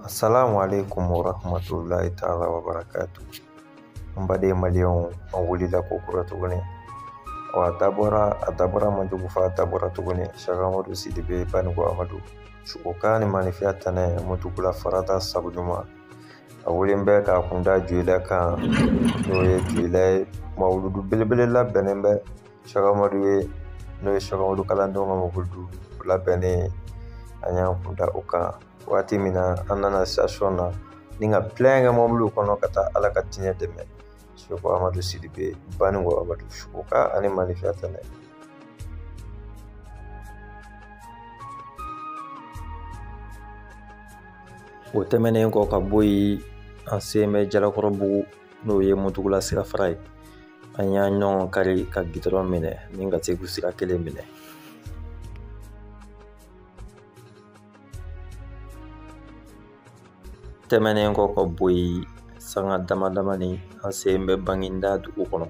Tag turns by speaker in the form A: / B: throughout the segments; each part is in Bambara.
A: Assalamu alaikum warahmatullahi ta'ala wabarakatuh. N baden maliyɛnw, an wulila ko kura tuguni. Wa a dabɔra man jugu fa a dabɔra tuguni. Cheikh Amadu Sidibe Banigo Amadu Sukoka ni Manifiya Tɛnɛ Mutugula Farata sabu ɲuman. A wulilen bɛ k'a kunda Joyila kan, n'o ye Joyila ye. Mawuludu belebele labɛnnen bɛ Cheikh Amadu ye, n'o ye Cheikh Amadu kalandenw ka mawuludu labɛnnen. An y'an kunda o kan waati min na, an nana station na ni ka plein kɛ mɔbiliw kɔnɔ ka taa Ala ka diinɛ dɛmɛ. Cheikh Amadu Sidibe Banigo Amadu Sukoka ani Manifiya Tɛnɛ. O tɛmɛnen kɔ ka bɔ yen, an sen bɛ Jalakɔrɔbugu, n'o ye Mutugula sirafara ye. An y'an ɲɔgɔn kari ka gidɔrɔn minɛ ni ka Segu sira kelen minɛ. Tɛmɛnen kɔ ka bɔ yen, sanga dama damani, an sen bɛ Banginda dugu kɔnɔ.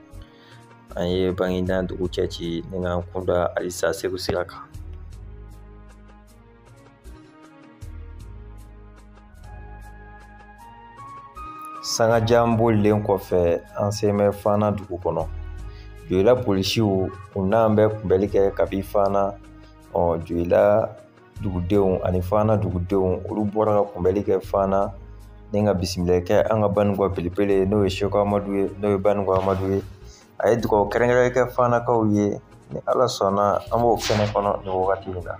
A: An ye Banginda dugu cɛ ci ni k'an kunda halisa Segu sira kan. Sanga jan bolilen kɔfɛ, an sen bɛ Fana dugu kɔnɔ. Joyila polisiw, u n'an bɛ kunbɛli kɛ kabi Fana. Joyila dugudenw ani Fana dugudenw, olu bɔra ka kunbɛli kɛ Fana ni ka bisimila kɛ an ka Banigo belebele, n'o ye Cheikh Amadu ye, n'o ye Banigo Amadu ye. A ye dugawu kɛrɛnkɛrɛn kɛ Fanakaw ye. Ni Ala sɔnna, an b'o kɛnɛ kɔnɔ nin wagati in na.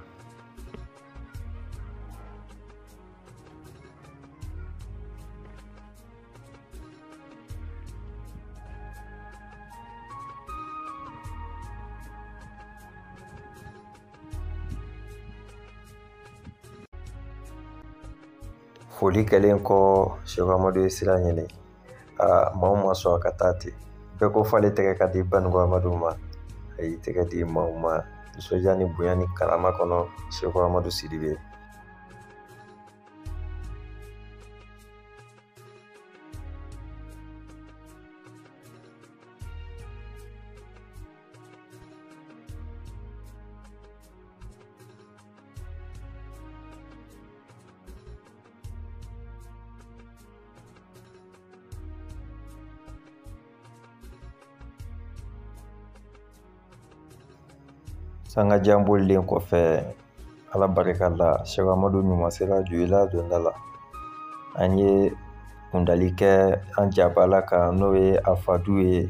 A: Foli kɛlen kɔ, Cheikh Amadu ye sira ɲini. Aa, maaw ma sɔn a ka taa ten. Bɛɛ ko f'ale tɛgɛ ka di Banigo Amadu ma. A y'i tɛgɛ di maaw ma nisɔndiya ni bonya ni karama kɔnɔ. Cheikh Amadu Sidibe. Sanga jan bolilen kɔfɛ, Ala barika la, Cheikh Amadu ɲuman sera Joyila donda la. An ye kundali kɛ an jabala kan, n'o ye a fadu ye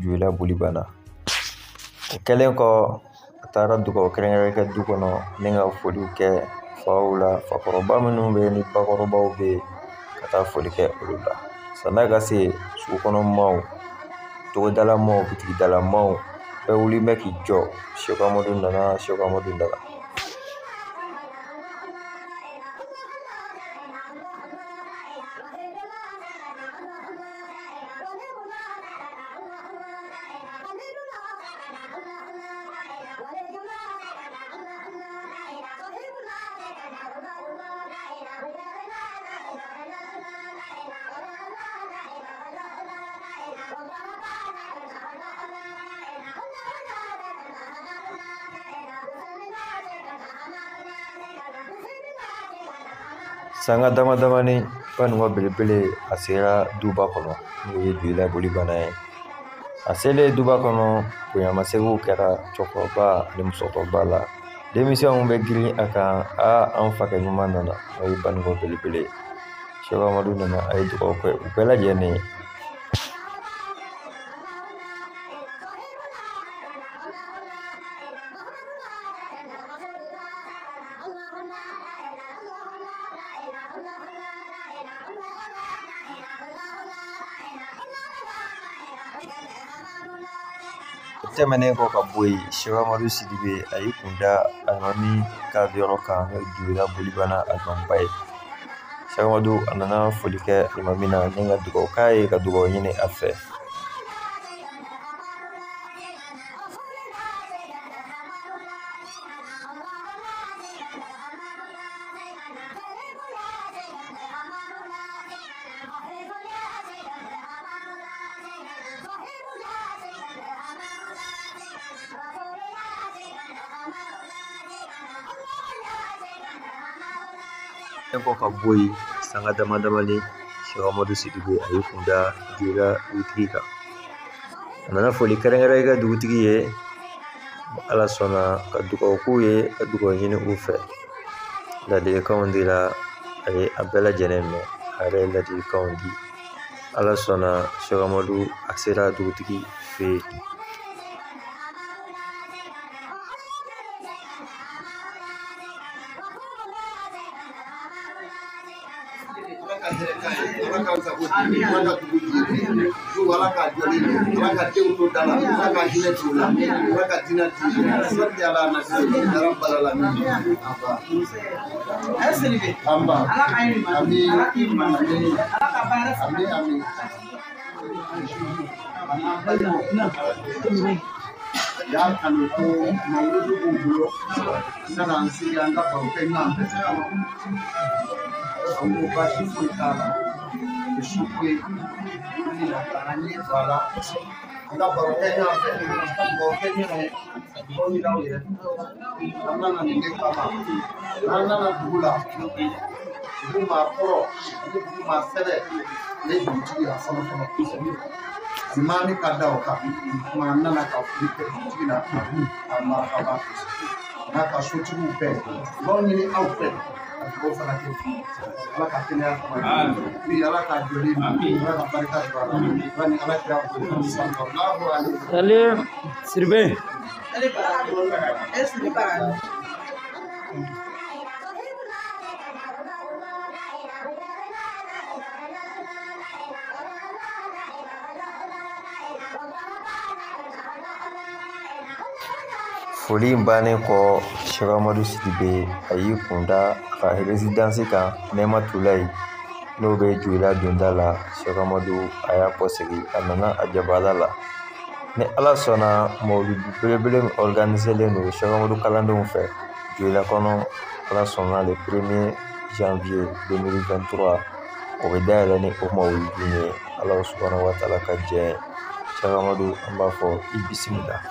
A: Joyila Bolibana. O kɛlen kɔ, a taara dugawu kɛrɛnkɛrɛn kɛ du kɔnɔ ni ka foliw kɛ faw la, fakɔrɔba minnu bɛ yen ni bakɔrɔbaw bɛ yen, ka taa foli kɛ olu la. San'a ka se sugu kɔnɔ maaw, togodala maaw, bitigidala maaw bɛɛ wulilen bɛ k'i jɔ. Cheikh Amadu nana, Cheikh Amadu nana. Sanga dama damani, Banigo belebele a sera duba kɔnɔ, n'o ye Joyila Bolibana ye. A selen duba kɔnɔ, bonyamasegin kɛra cɛkɔrɔba ani musokɔrɔba la. Denmisɛnw bɛ girin a kan. Aa, an fakɛ ɲuman nana, n'o ye Banigo belebele ye. Cheikh Amadu nana, a ye dugawu kɛ u bɛɛ lajɛlen ye. Tɛmɛnen kɔ ka bɔ yen, Cheikh Amadu Sidibe a y'i kun da alimami ka yɔrɔ kan, n'o ye Joyila Bolibana alimamiba ye. Cheikh Amadu a nana foli kɛ alimami na ni ka dugawu k'a ye, ka dugawu ɲini a fɛ. Kɔ ka bɔ yen, sanga dama damani Cheikh Amadou Sidibé a y'i kun da Joyila dugutigi kan. A nana foli kɛrɛnkɛrɛn kɛ dugutigi ye, Ala sɔnna ka dugawu k'u ye, ka dugawu ɲini u fɛ. Ladilikanw dira a ye, a bɛɛ lajɛlen mɛn, a yɛrɛ ye ladilikanw di. Ala sɔnna Cheikh Amadou a sera dugutigi fɛ yen.
B: Ala k'an sago di, Ala ka dugu di, du Ala k'a jɔlen di, Ala ka denw to da la, Ala ka hinɛ t'u la, Ala ka dinɛ di, sɔrɔ Ala na se, Ala bala la min, aba. Amba. Amin. Amin. Amin. Amin. Y'a kanu ko mawuludu b'u bolo, n nana n sigi an ka baro kɛ ɲɔgɔn fɛ. An ko baasi foyi t'a la, o si ko ye an ɲɛ don a la, an ka baro kɛ ɲɔgɔn fɛ, ka baro kɛ ɲɔgɔn ye, aw ni aw yɛrɛ. An nana nin de kama, n'an nana dugu la, dugu maa kɔrɔ ani dugu maa sɛbɛ, ne ye dugutigi ye a fɔlɔ fɔlɔ. Limami ka da o kan, kuma an nana ka foli kɛ dugutigi la, a marahaba n'a ka sotigiw bɛɛ. N b'aw ɲini aw fɛ ka dugawu fana kɛ, Ala ka kɛnɛya sabati, bi Ala k'a jɔlen di, Ala ka barika don a la, Ala ni Ala kira bonya, sallallahu alaihi wa
C: Salim Sidibé.
A: Foli in bannen kɔ, Cheikh Amadou Sidibé a y'i kun da a ka résidence kan Nɛmatulayi, n'o bɛ Joyila donda la. Cheikh Amadou a y'a kɔsegin, a nana a jabala la. Ni Ala sɔnna, mawuludu belebele min organiselen don Cheikh Amadou kalandenw fɛ Joyila kɔnɔ, Ala sɔnna le 1er janvier 2023, o bɛ dayɛlɛ ni o mawuludu ye. Ala subahana wa taala ka jɛ. Cheikh Amadou, an b'a fɔ i bisimila.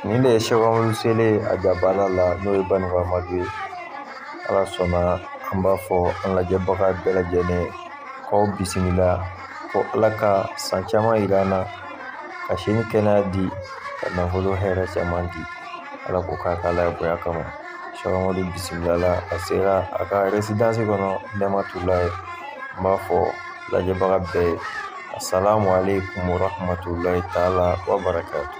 A: Nin de ye Sɛki Amadu selen a jabala la, n'o ye Banikɔ Amadu ye. Ala sɔnna, an b'a fɔ an lajɛbaga bɛɛ lajɛlen k'aw bisimila, ko Ala ka san caman yira an na, ka si ni kɛnɛya di, ka nafolo hɛrɛ caman di. Ala k'o k'a k'Ala ye bonya kama. Sɛki Amadu bisimila la, a sera a ka résidence kɔnɔ Nɛmatulayi. N b'a fɔ lajɛbaga bɛɛ ye, asalamu aleykum warahmatulahi taala wa barakatu.